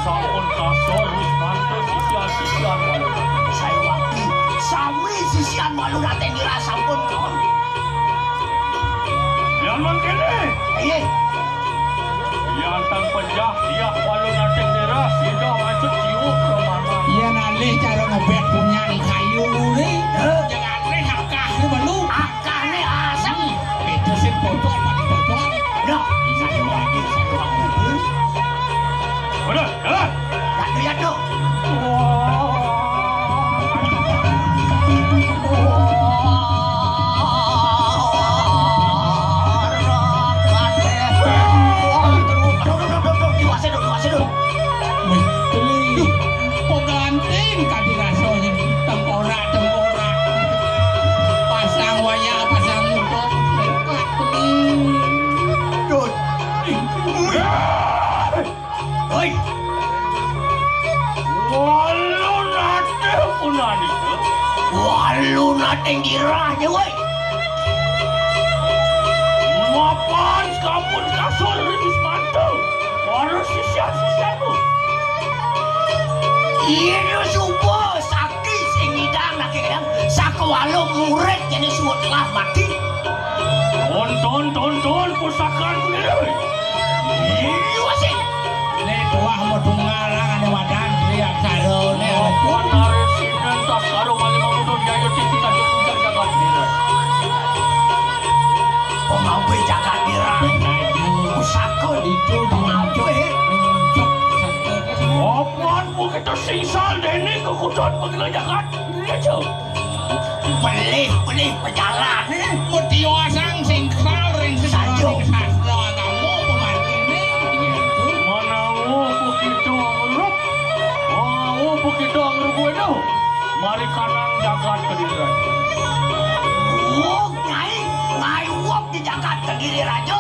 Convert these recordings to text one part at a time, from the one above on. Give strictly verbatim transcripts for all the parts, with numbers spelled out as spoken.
Sampun kasor wis pantes sisian-sisian. Saya wakti sami sisian walu raten nira sampun kaon. Yan mangkene. Aye. Yan tan pejah dia walu raten nira sida wajib jiwa permanen. Iya nalih cara ngebet punyan kayu ne. Heh. Jangan aneh akah ne balu. Akah ne asem. Beda sing bocor paling bocor. Nah, saya lagi, saya lagi. Udah, jalan. Lihat tuh. Wih, beli. Kok ganting kadi raso ning tengkorak-tengkorak. Pasang wayah, pasang muka. Beli. Dut. Hoi. Walu nate punani. Walu nate ngira aja, woi. Mapan sampun kasur rinis mantu. Para sisya-sisyaku. Iya, suba sakti sing ngidang nake ngidang. Sakewala murid jane suwet lah mati. Tonton, tonton, pusakaku nire. Iya, sih. Nek tuah mau tunggal ane wadan, iya, sarone. Apa nare sinen tas karo mali mamudun jayo titi kajo puncak jagat nire. Pemabui jagat nire. Pusaka itu pemabui. Apa begitu singsal dene kekutuan pegila jagat nire, Jo? Pelih, pelih pejalan. Mutia sang sing kral ring sastra, sajo, ring sastra agama pemartine. Manawa begitu angrup. Manawa begitu angrup itu. Mari kanang jagat Kediri. Oh, Nyai, Nyai uwok di jagat Kediri Raja.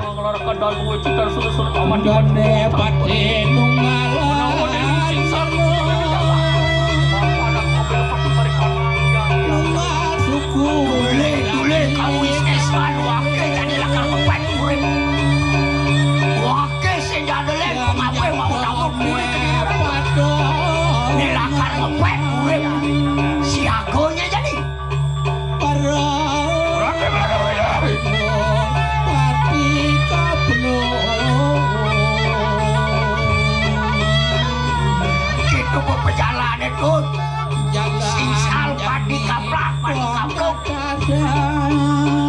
Ngelarang kandang kuwe cedar sulut-sulut aman. Dane pati nunggal. Menawa dene sing sarwa. Bapak anak mobil pati balik kanan, ya, ya. Nunggal suku. Dule, dule, kawis esman wake jadi lakar ngepet urip. Wake sing jadele pengawe mau tamu kuwe. Ini lakar ngepet urip. Siagonya jadi. Para pati kabno. Gitu kok pejalane, Tut. Singsal pati kaplak, pati kaplok.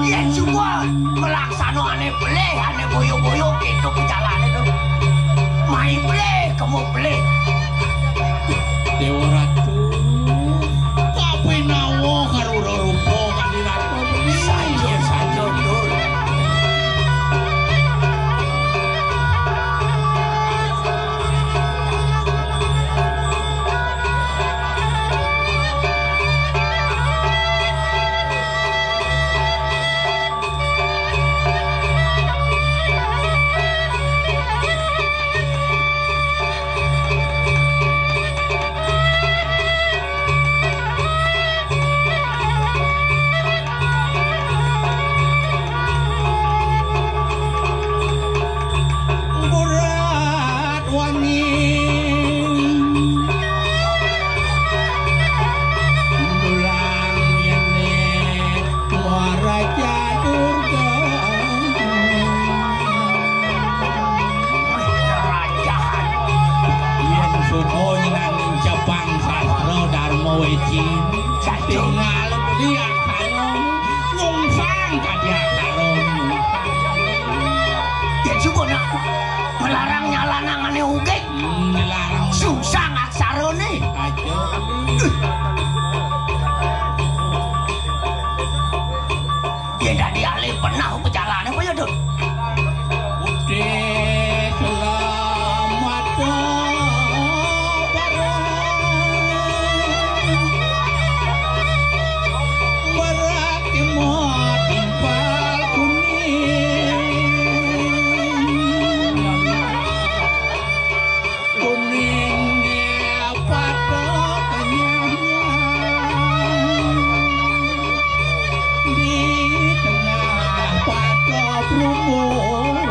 Yen semua melaksano ane pelih, ane boyo-boyo, gitu pejalane, Tut. Mai pelih, kemu pelih. Dewa Ratu. Kapinawa karo rupa Kandiratma muni. Saja, saja, Dul. Yen suruh nang cepang sastra Dharma Weci, tinggal beli aksara, nyungsang kadi aksara. Yen suku nak melarang nyalanangane ugik, melarang sungsang aksarane. Aja. Yen dadi alih penah pejalane apa ya, Dun? Putih selamat barang. Berarti mau timpal kuning. Kuningnya pada kenyang di tengah pada perumbun.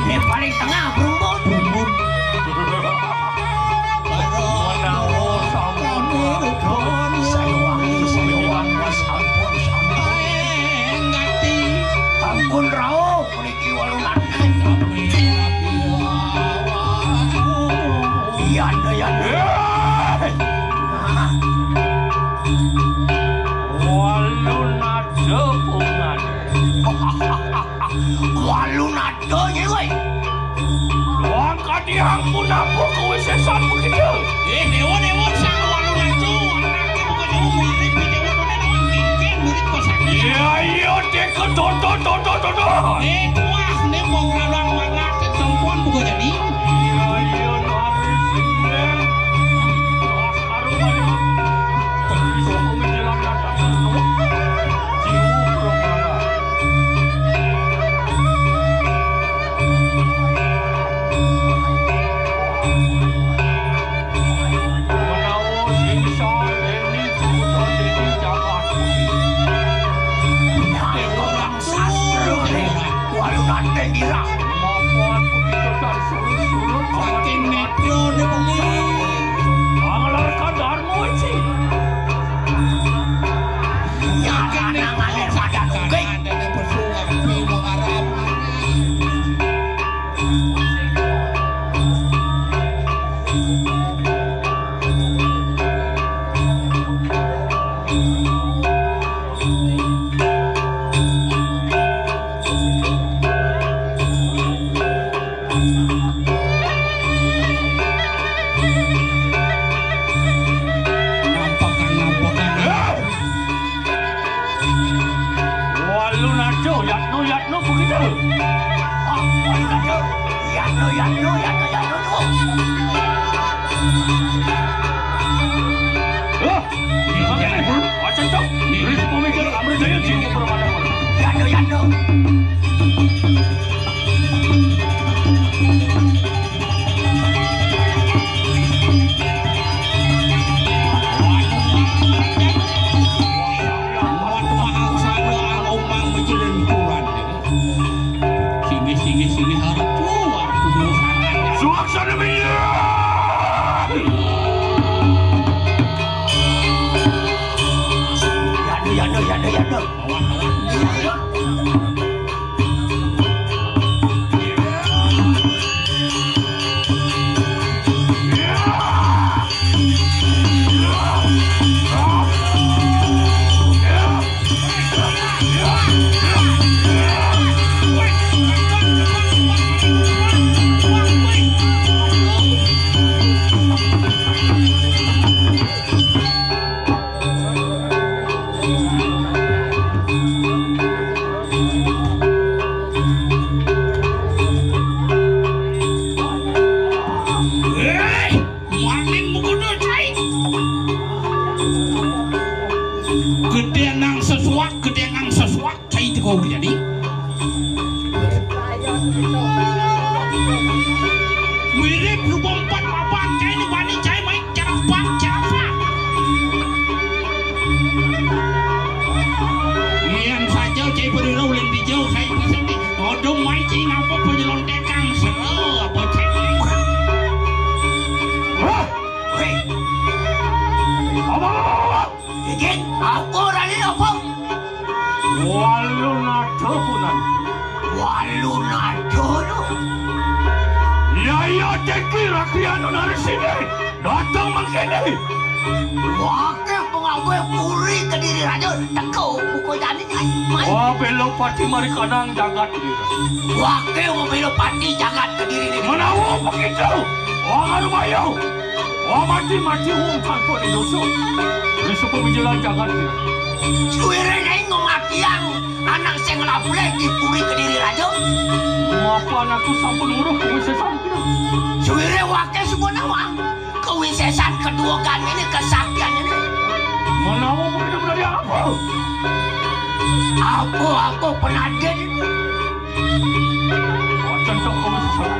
Ini paling tengah perumbun. Perumbun. Menawa sampun kami rukun. Saya wangi, saya wangi, sampun, sampun. Ae, ngerti. Ampun rauh. Niki walunan. Iya, iya, iya. Walunada pungan. Walunada, nggih, kowe. Wong kadiang pun nabuh kowe sesan begitu. Eh, dewa, dewa, sang walunada, anake bukan dewa, mirip dewa, dewa, dewa, mirip kok sakit. Iya, iya, Toto, toto, toto, toto. Eh, wah, ne wong lalang wanake sompon buka jadi. Iya, iya, nari sindeng. Wah, karuan. Bisa menjelang datang. Jiwa bermana. Menawa sing iso dene putra dene jagat. Nek orang sastra ning walunan tenggira. Mapa aku kita dari sulut-sulut. Saking netra ning wengi. Anglar kandharmu iki. Nyakana ngalir pada nungging. Dene pesuwak pi mengarap. Nampakan, nampakan. Walu nado, yatno, yatno, begitu. Ah, walu nado, yatno, yatno, yatno, yatno, tuh. Loh, gimana ini, Bul? Wacan, Cok. Ini si pemikir Amri Jaya, jiwa permata. Yatno, yatno. Singgih, singgih, singgih, harap keluar dulu sangat. Suaksana minyak. Yadu, yadu, yadu, yadu. Hei, maning mukuna cai. Gedhe nang sesuak, gedhe nang sesuak. Cai teko jani. Mirip rupa empat papan, cai ne bani, cai main carapan, carapan. Yen saja cai berira ulin dijau, cai bisa di odong mai cai ngapa penyelontekan, sero apa cai mai. Hah? Hei. Apa, apa, apa, apa? Iki, aku rani apa? Walunata punan. Walunata no. Yaya teki rakyat no nari sini. Datang mangkene. Wake pengawai puri Kediri Raja. Teko buku jani. Wah, belo pati mari kanang jagat Kediri. Wake mau belo pati jagat Kediri ni. Menawa begitu. Wah, aduh ayo. Wah, mati-mati wong tanpa dosa. Ini sepemijalan jagat Kediri. Suwire nai ngematiang anak sing labule di puri Kediri Raja. Mapan aku sampun uruh kuwi sesampun. Suwire wake suku nawang. Kewisesan kedua gan ini, kesaktian ini. Menawa begitu berarti apa? Apa-apa penadin. Wacan tak kewisesan.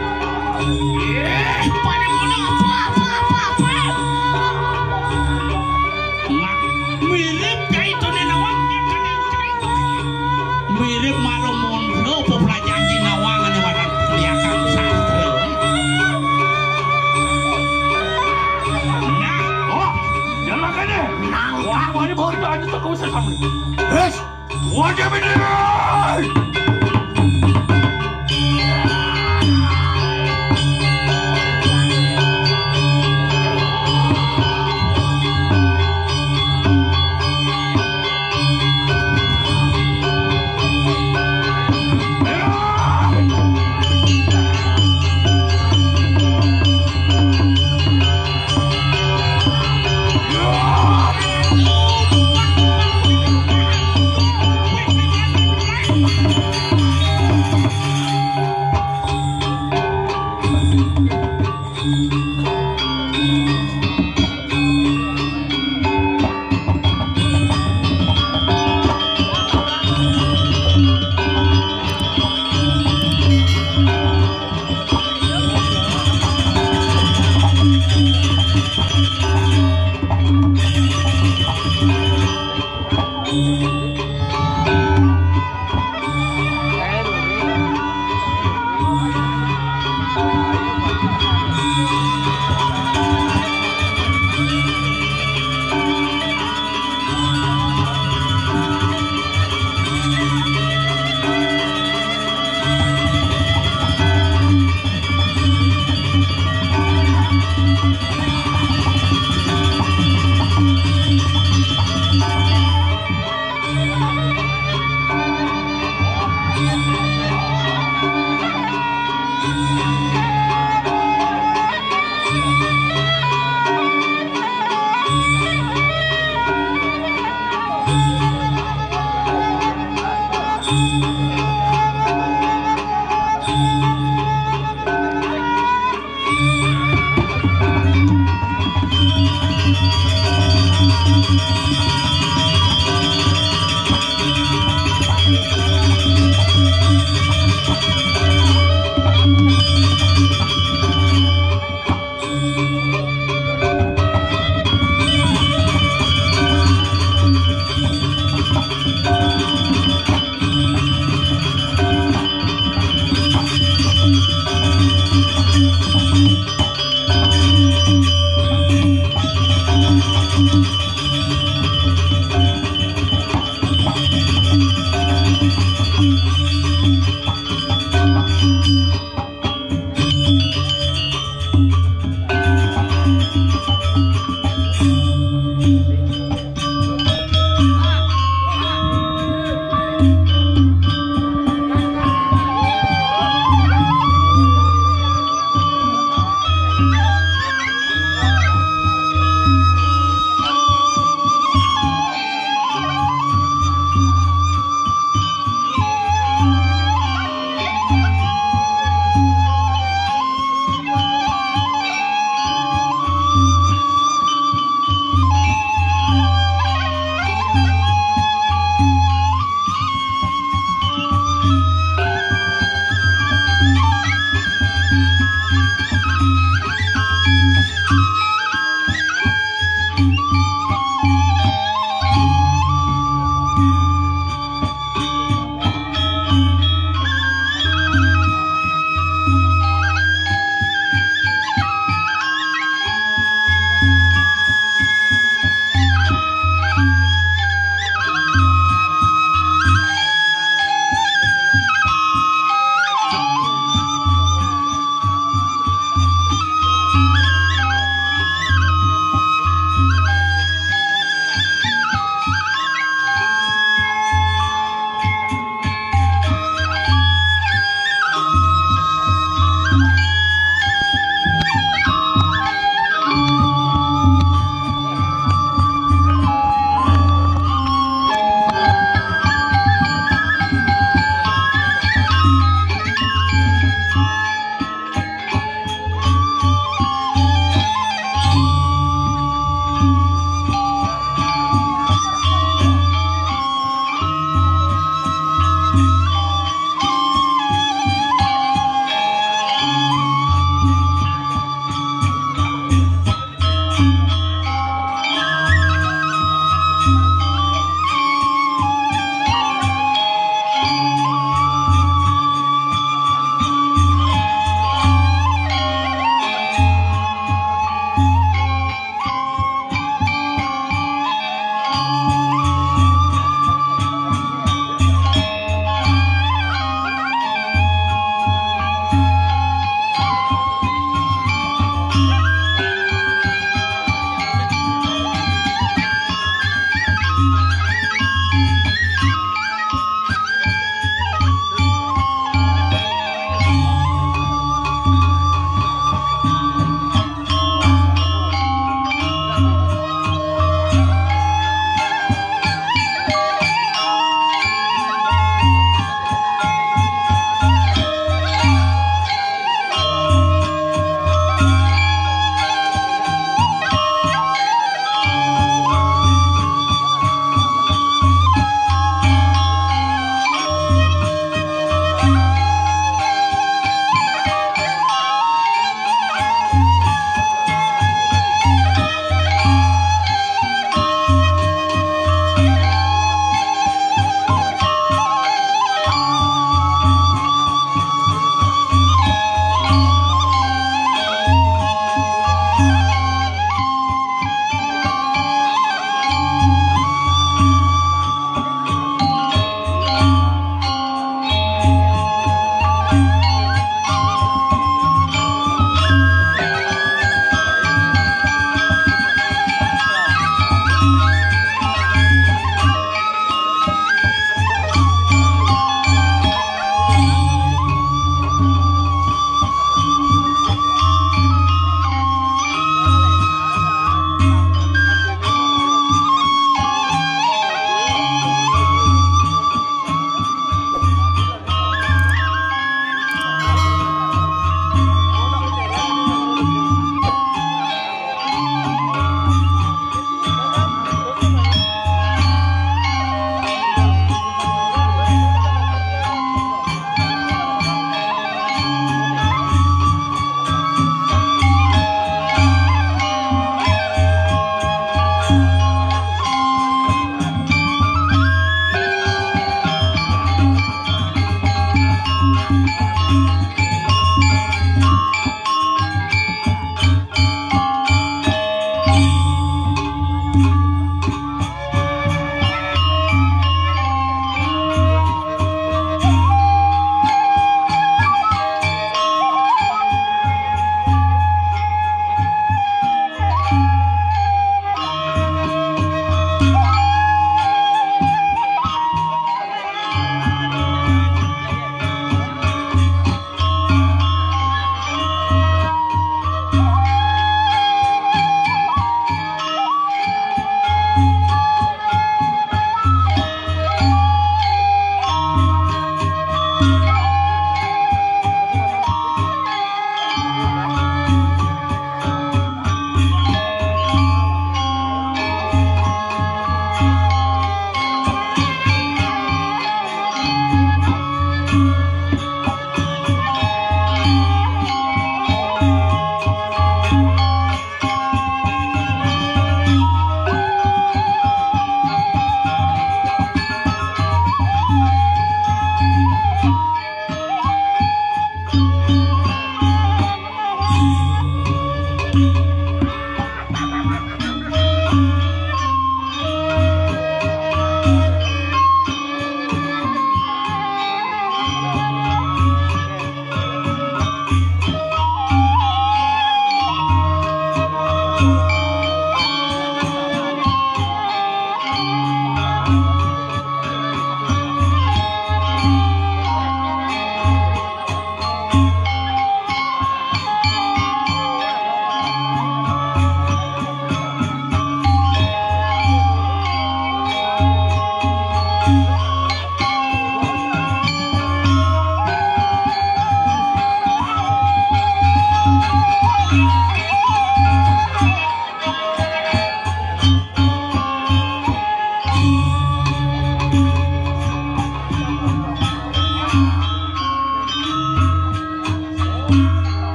Eh, pada mana apa, apa, apa, apa? Mak, mirip kayak itu nih nawang. Mirip malu mondro apa belajar di nawang ane waran kelihatan sastra. Nah, oh, ya makanya. Nang wah, wah, ini bawa kita aja tuh, kau usah sama. Wes, wajah bener.